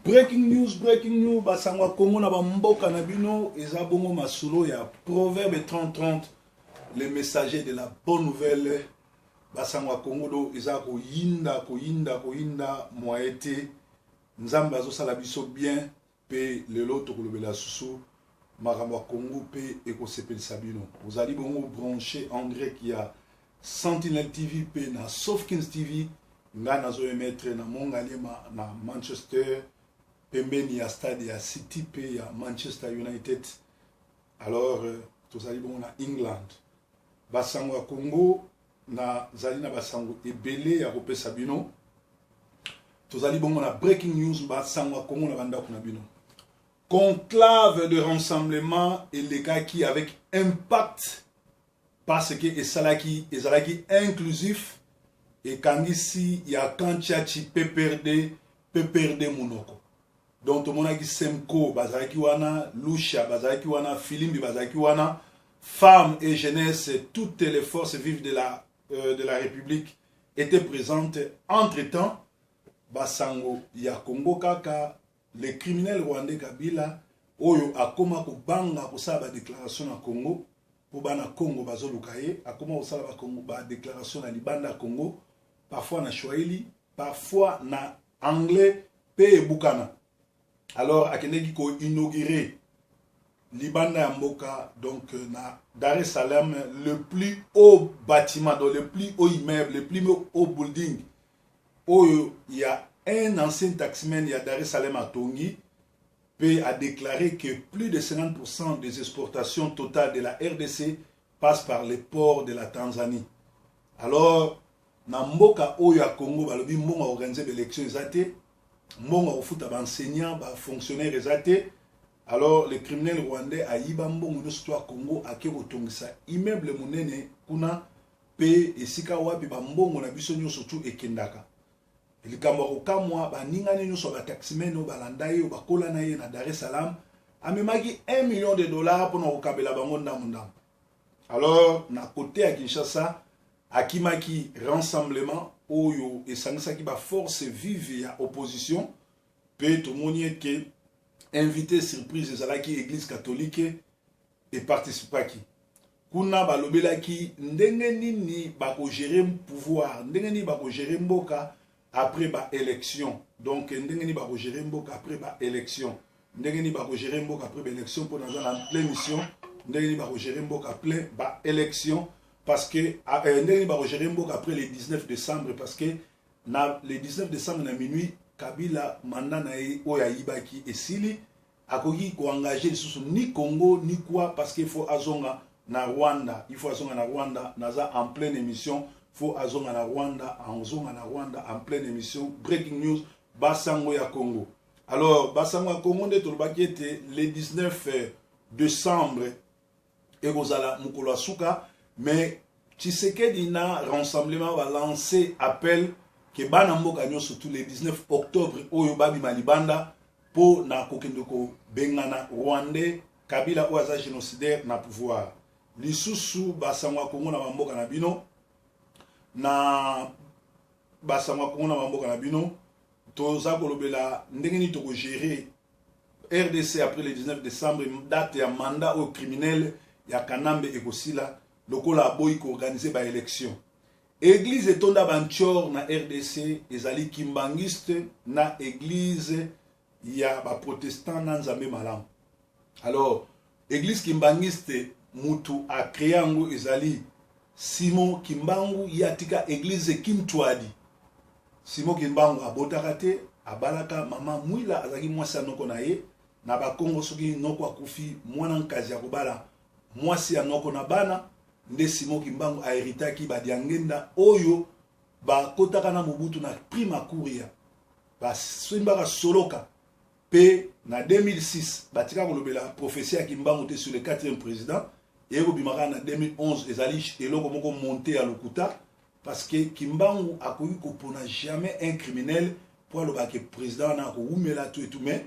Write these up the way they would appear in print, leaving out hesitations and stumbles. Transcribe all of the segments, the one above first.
Breaking news, breaking news, basango ya Congo na bamboka na bino. Eza bongo masolo ya Proverbe 3030, le messager de la bonne nouvelle. Basango ya Congo, do eza koyinda, koyinda, koyinda, moye te. Nzambe azosala biso bien. Mpe lelo tokolobela susu makambo ya Congo mpe ekosepelisa bino. Ozali bongo branché en direct ya Sentinelle TV mpe na Sofkins TV. Ngai nazoemettre na Mongaliema, na Manchester, pembeni ya stade ya City mpe ya Manchester United. Alors tozali bongo na England. Basango ya Congo, nazali na basango ebele ya kopesa bino. Tozali bongo na breaking news, basango ya Congo na bandako na bino. Conclave de rassemblement elekaki avec impact parce que esalaki, ezalaki inclusif, ekangisi ya Kantiachi PPRD, PPRD monoko. Donc tomonaki Semco bazalaki wana, Lusha bazalaki wana, Filimbi bazalaki wana, femmes et jeunesse, toutes les forces vives de la République étaient présentes. Entre temps, basango ya Congo kaka, les criminels rwandais Kabila oyo akoma kobanga kosala badéclaration na Congo mpo bana Congo bazoluka ye. Akoma kosala badéclaration na libanda ya Congo, parfois na swahili, parfois na anglais, mpe ebukana. Alors akendeki koinaugurer libanda ya mboka, donc na Dar es Salaam, le plus haut bâtiment, donc le plus haut immeuble, le plus haut building oyo ya un ancien taximan ya Dar es Salaam atongi, mpe a déclaré que plus de 50% des exportations totales de la RDC passent par les ports de la Tanzanie. Alors na mboka oyo ya Congo, balobi mbongo ya organiser baélection eza te, mbongo ya kofuta baenseignant, bafonctionnaire eza te. Alors le criminel rwandais ayiba mbongo nyonso to ya Congo, ake kotongisa immeuble monene kuna mpe esika wapi bambongo na biso nyonso tu ekendaka. Likambo ya kokamwa, baningani nyonso ya bataximen oyo balanda ye, oyo bakola na ye na Dar es Salaam, amemaki 1 million de dollars mpona kokabela bango ndambo ndambo. Alors na kote ya Kinshasa, akimaki rassemblement oyo esangisaki baforce vive ya opposition, mpe tomoni eke invité surprise ezalaki Église catholique eparticipaki kuna. Balobelaki ndenge nini bakogérer pouvoir, ndenge nini bakogérer mboka après baélection. Donc ndenge nini bakogérer mboka après baélection, ndenge nini bakogérer mboka après baélection, mpo naza na pleine mission, ndenge nini bakogérer mboka après baélection, parce que ndenge nini bakogérer mboka après le 19 décembre, parce que na le 19 décembre na minuit, Kabila mandat na ye oyo ayibaki esili. Akoki koengager lisusu ni Congo ni quoi, parce que il faut azonga na Rwanda, il faut azonga na Rwanda. Naza en pleine émission, faut azonga na Rwanda, azonga na Rwanda, en pleine émission, breaking news, basango ya Congo. Alors basango ya Congo, nde tolobaki ete le 19 décembre ekozala mokolo ya suka, mais Tshisekedi na rassemblement balance appel ke bana mboka nyonso tous les 19 octobre oyo babima libanda mpo na kokende kobengana rwandais Kabila oyo aza génocidaire na pouvoir. Lisusu, basango ya Kongo na bamboka na bino, na basango ya Kongo na bamboka na bino, toza kolobela ndenge nini tokogérer RDC après le 19 décembre, date ya mandat oyo criminel ya Kanambe ekosila, lokola aboyi koorganiser baélection. Église etonda bantior na RDC ezali kimbangiste na église ya baprotestant na Nzambe malamu. Alors église kimbangiste, mutu acréer yango ezali Simon Kimbangu. Ye atika église Kintwadi. Simon Kimbangu abotaka te, abalaka mama Mwila, azalaki mwasi ya noko na ye. Na Bakongo, soki noko akufi, mwana nkazi akobala mwasi ya noko na bana. Nde Simon Kimbangu ahéritaki badiangenda oyo bakotaka na Mobutu na Prima Kuria, basimbaka soloka. Mpe na 2006 batika kolobela prophétie ya Kimbangu te sur le quatrième président. Eye kobimaka na 2011, ezali eloko moko monte ya lokuta, parce que Kimbangu akoki kopona jamais un criminel mpo alobaka président wana akowumela to etu. Mais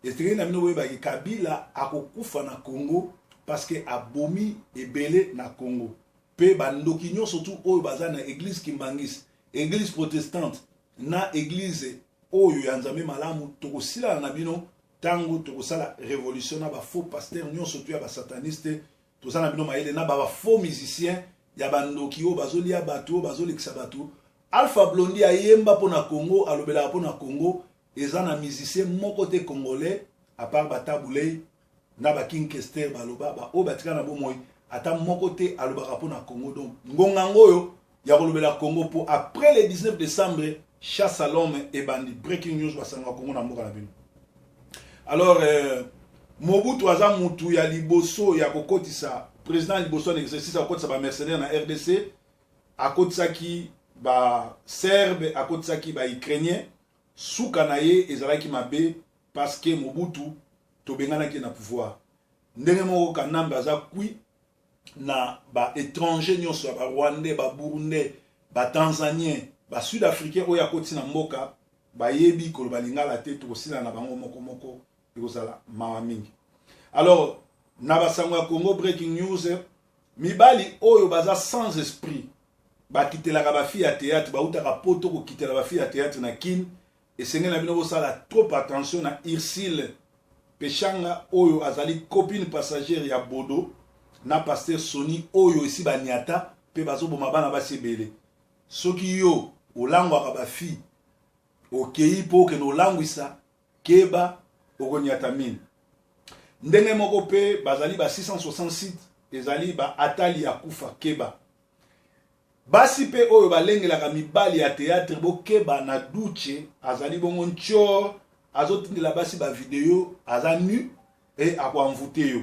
esengeli na bino boyebaki Kabila akokufa na Congo, parce que abomi ebele na Congo. Mpe bandoki nyonso tu oyo baza na église kimbangiste, église protestante na église. Oyo ya Nzambe malamu, tokosilana na bino ntango tokosala révolution na bafaux pasteur nyonso to ya basataniste. Toza na bino mayele na bafaux musicien ya bandoki oyo bazolia bato, oyo bazolekisa bato. Alpha Blondy ayemba mpo na Congo, alobelaka mpo na Congo. Eza na musicien moko te congolais, à part baTabu Ley na baKing Kester, baloba baoyo batika na bomoi, ata moko te alobaka mpo na Congo. Donc ngonga yango oyo ya kolobela Congo, mpo après le 19 décembre, chasse à l'homme ebandi. Breaking news, basango ya Congo na mboka na bino. Alors Mobutu aza mutu ya liboso ya kokotisa, président ya liboso na exercice ya kokotisa bamercenaire na RDC. Akotisaki baserbe, akotisaki baukrainien. Suka na ye ezalaki mabe, parce que Mobutu tobenganaki na pouvoir. Ndenge moko Kanambe aza kui na baétranger nyonso ya barwandais, baburundais, batanzanien, basud africain oyo akoti na mboka, bayebi koloba lingala te. Tokosila na bango moko moko, ekozala mawa mingi. Alors na basango ya Congo, breaking news: mibali oyo baza sans esprit, bakitelaka bafille ya théâtre, bautaka Poto kokitela bafille ya théâtre na Kine, esengeli na bino bosala trop attention na Ursile Peshanga oyo azali copine passagère ya Bodo na pasteur Soni, oyo esi baniata mpe bazoboma bana basi ebele. Soki yo olangwaka bafille, okei mpo okende olangwisa, keba, okoniata mine. Ndenge moko mpe bazali ba 666, ezali baatali ya kufa. Keba, basi mpe oyo balengelaka mibali ya théâtre, bokeba na Duche. Azali bongo ntior, azotindela basi bavideo aza nu e akoenvoûter yo.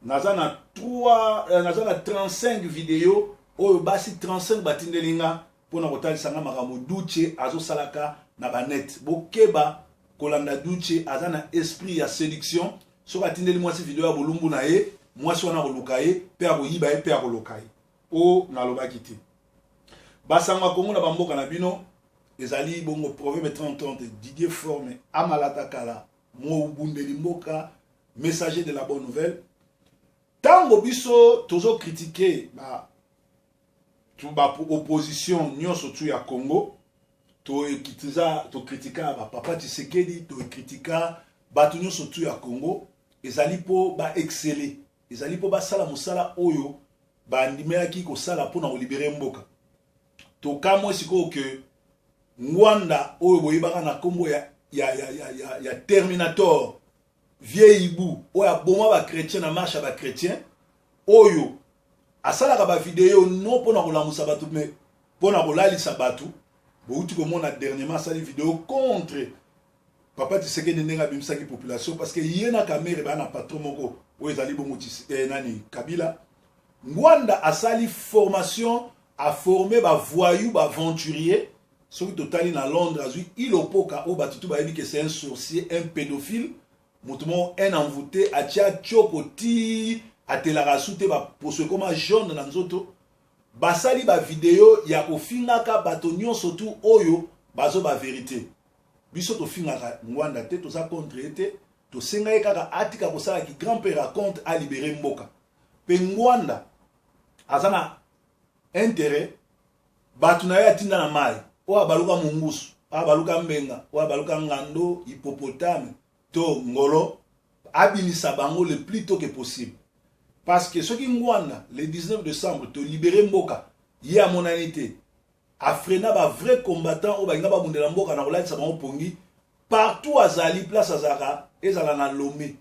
Naza na 3, naza na 35 video oyo basi 35 batindeli nga mpona kotalisa nga makambo Duche azosalaka na banet. Bokeba kolanda Duche, aza na esprit ya séduction. Soki atindeli mwasi video ya bolumbu na ye, mwasi wana akoluka ye mpe akoyiba ye mpe akoloka ye. O nalobaki te. Basango ya Kongo na bamboka na bino, ezali bongo Proverbe 30 Didier Forme Amalata Kala, mobundeli mboka, messager de la bonne nouvelle. Ntango biso tozocritiquer ba baopposition nyonso tu ya Congo, tokritika bapapa Tshisekedi, tokritika bato nyonso tu ya Congo, ezali mpo baexceller, ezali mpo basala mosala oyo bandimelaki kosala mpona kolibérer mboka. Tokamwe sikoyo ke Ngwanda oyo boyebaka na nkombo ya Terminator, vieux ibu oyo aboma bachrétien na marche ya bachrétien, oyo asalaka bavideo no mpona kolamusa bato me mpona kolalisa bato. Bouti komona dernièrement asali video contre papa Tshisekedi, ndenge abimisaki population, parce que ye na Kamerhe baa na patron moko oyo ezali bongo nani, Kabila. Ngwanda asali formation, aformer bavoyou, baaventurier. Soki totali na Londres, azwi Ilopoka oyo bato tu bayebi ke c'est un sorcier, un pédophile, moto moko un envoûté, atia tioko ti atelaka su te, baposo ekoma jaune na nzoto. Basali bavideo ya kofingaka bato nyonso tu oyo bazoba vérité. Biso tofingaka Ngwanda te, toza contre ye te. Tosenga ye kaka atika kosalaki grand père raconte, alibérer mboka. Mpe Ngwanda aza na intérêt, bato na ye atinda na mai oyo abaluka mongusu, oyo abaluka mbenga, oyo abaluka ngando, hippopotame to ngolo, abimisa bango le plus tôt que possible. Parce que soki Ngwanda le 19 décembre tolibérer mboka, ye amonani te, afreiner bavrai combattant oyo balinga babundela mboka na kolatisa bango pongi. Partout azali, place azalaka, ezala na Lomé,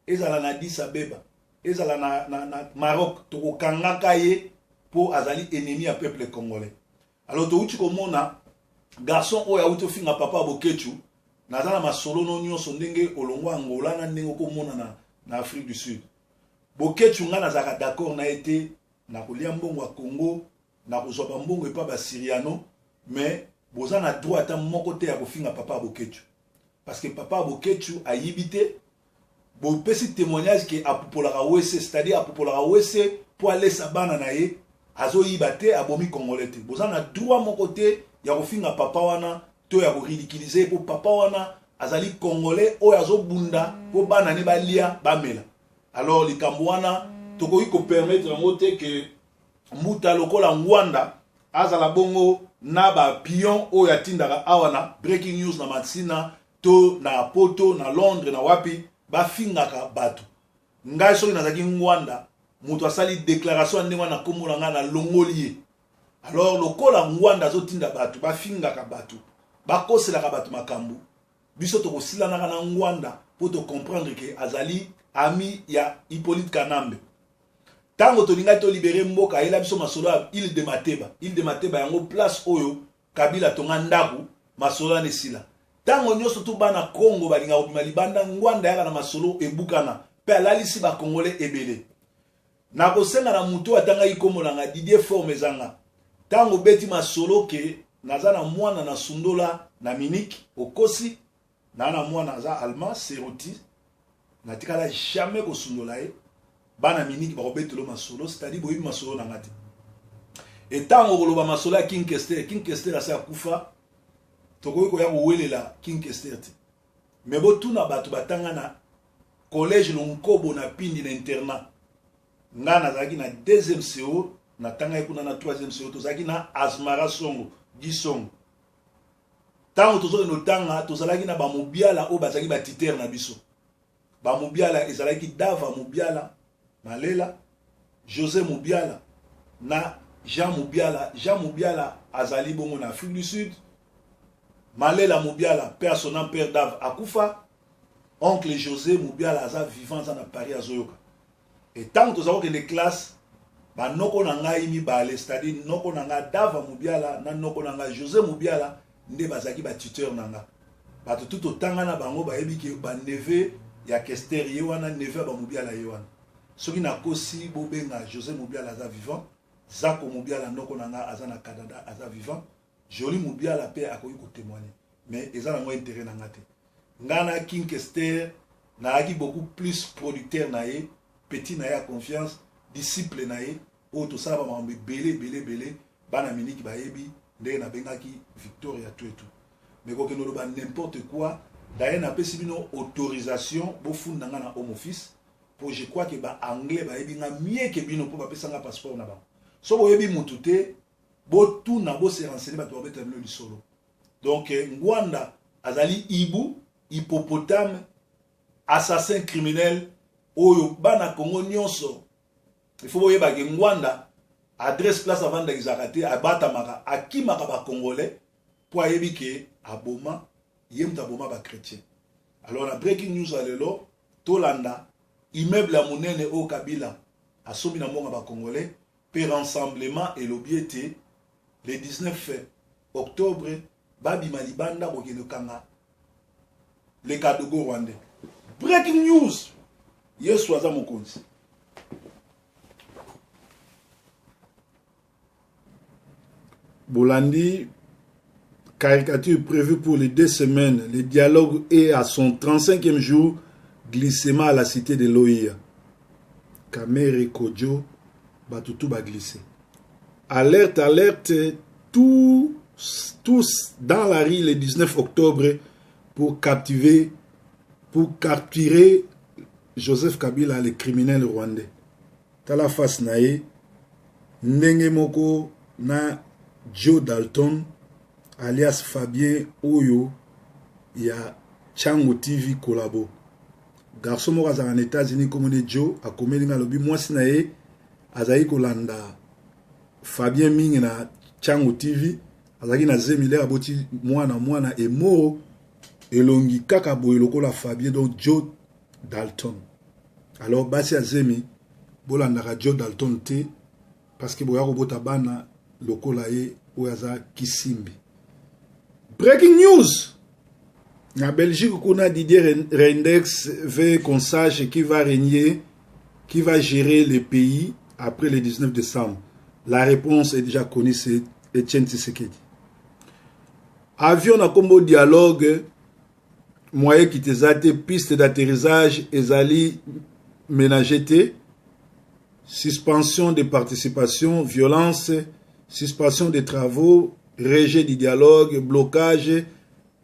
ezala na Addis Abeba, ezala na Maroc, tokokangaka ye mpo azali ennemi ya peuple congolais. Alors touti komona garçon oyo awuti ofinga papa Bokechu. Naza na masolo no nyonso, ndenge olongwa Angola na ndenge okomona na Afrique du Sud. Bokechu, ngai nazalaka d'accord na ye te na kolia mbongo ya Congo, na kozwa bambongo epa basiriano, mais boza na droit ata moko te ya kofinga papa Bokechu, parce que papa Bokechu ayibi te. Bopesi témoignage ke apupolaka wese, c'est-à-dire apupolaka wese mpo alesa bana na ye. Azoyiba te, abomi congolais te. Boza na droit moko te ya kofinga papa wana to ya koridiculiser ye, mpo papa wana azali congolais oyo azobunda mpo bana ne balia, bamela. Alors likambo wana tokoki kopermettre yango te ke mbuta lokola Ngwanda azala bongo. na ba pion oyo atindaka awa na breaking news na Masina to na Poto, na Londres, na wapi, bafingaka bato. Ngai soki nazalaki Ngwanda, moto asali declaration ya ndenge wana na kombo na ngai, nalongoli ye. Alors lokola Ngwanda azotinda bato bafingaka bato, bakoselaka bato makambo, biso tokosilanaka na Ngwanda mpo to comprendre ke azali ami ya Hippolyte Kanambe. Tango tolingaki to libere mboka, ayela biso masolo ya ile de Mateba. Ile de Mateba yango place oyo Kabila atonga ndaku, masolo wana esila. Tango nyoso tu bana Congo balingaka kobima libanda, Ngwanda ayaka na masolo ebukana pe alalisi ba Congolais ebele. Nakosenga na mutu oyo atangaki kombo na nga, Didier Forme eza nga. Tango obeti masolo ke naza na mwana na sundola na Munich, okosi. Naa na mwana aza allemand, Ceruti, natikala jamais kosundola ye. Bana Munich bakobetelo masolo, c'est-à-dire boyebi masolo na nga te. Etango okoloba masolo ya King Kester, King Kester asi akufa, tokoki koya kowelela King Kester te. Mais botuna bato batanga na collège Lonkobo na Pindi na internat. Nga nazalaki na deuxième CO, natangaki kuna na troisième CO, tozalaki na Asmara Songo, Guy Songo. Tango tozokende kotanga, tozalaki na ba Mubiala oyo bazalaki ba tuteurs na biso. Ba Mubiala ezalaki Dava Mubiala Malela, Jose Mubiala na Jean Mubiala. Jean Mubiala azali bongo na Afrique du Sud. Malela Mubiala, père son âme, père Dave akufa. Oncle Jose Mubiala aza vivant, aza na Paris azoyoka. Et tango toza kokende classe, ba noko na ngai mibale, c'est-à-dire noko na ngai Dava Mubiala na noko na ngai Jose Mubiala nde bazalaki ba tuteur na nga. Bato tout totanga na bango bayebi ke ba neveu ya Kester ye wana, neveu ya ba Mubiala ye wana. Soki nakosi bobenga Jose Mubiala aza vivant, Zako Mubiala noko na nga aza na Canada aza vivant, Jolie Mubiala pe akoki ko témoigner. Mais eza nango intérêt na nga te. Nga na King Kester nayaki beaucoup plus producteur na ye, petit na ye ya confiance, disciple na ye oyo tosala ba makambo ebele ebele ebele, bana Munich bayebi ndenge nabengaki Victoria Tuetu. Mais kokende oloba n'importe quoi, d'ailleurs napesi bino autorisation bofunda nga na Home Office po je crois que ba anglais bayebi nga mieux que bino po bapesa nga passeport na bango. So boyebi mutu te, botuna, bo se renseigner, bato babeta bino lisolo. Donc Ngwanda azali hibou, hippopotame, assassin criminel oyo bana Congo nyonso il faut boyeba ke Ngwanda adresse place avandaka ezalaka te, abatamaka, akimaka ba Congolais po ayebi ke aboma ye moto aboma ba chrétien. Alors na breaking news ya lelo tolanda immeuble ya monene oyo Kabila asombi na mbongo ya ba Congolais pe rassemblement elobi ete le 19 octobre babima libanda kokende kokanga le kadogo rwandais. Breaking news, Yesu aza mokonzi. Bolandi caricature prévue pour les 2 semaines. Le dialogue est à son 35e jour, glissement à la cité de l'OIA. Kamere Kodjo, Batutu ba glissé. Alerte, alerte, tous dans la rue le 19 octobre pour capturer Joseph Kabila, le criminel rwandais. Tala face na ye ndenge moko na Joe Dalton alias Fabien oyo ya Chango TV collabo. Garçon moko azalaka na États-Unis kombo ne Joe, akomeli nga alobi mwasi na ye azali kolanda Fabien mingi na Chango TV, azalaki na zemi lere aboti mwana, mwana emoro elongi kaka boye lokola Fabien, donc Joe Dalton. Alors basi ya zemi bolandaka Joe Dalton te parce que boya kobota bana lokola ye oyo aza kisimbi. Breaking news na Belgique kuna, Didier Reynders veut qu'on sache qui va régner, qui va gérer le pays après le 19 décembre. La réponse est déjà connue, c'est Etienne Tshisekedi. Avion na kombo dialogue moyen kiti eza te, piste d'atterrissage ezali ménager te, suspension de participation, violence, suspension des travaux, rejet du dialogue, blocage,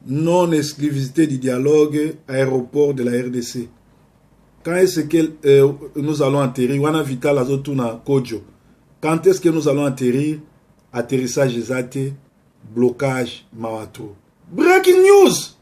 non-exclusivité du dialogue, aéroport de la RDC. Quand est-ce que nous allons atterrir? Wana Vital azotuna Kodjo. Quand est-ce que nous allons atterrir? Atterrissage eza te. Blocage, mawa trop. Breaking news.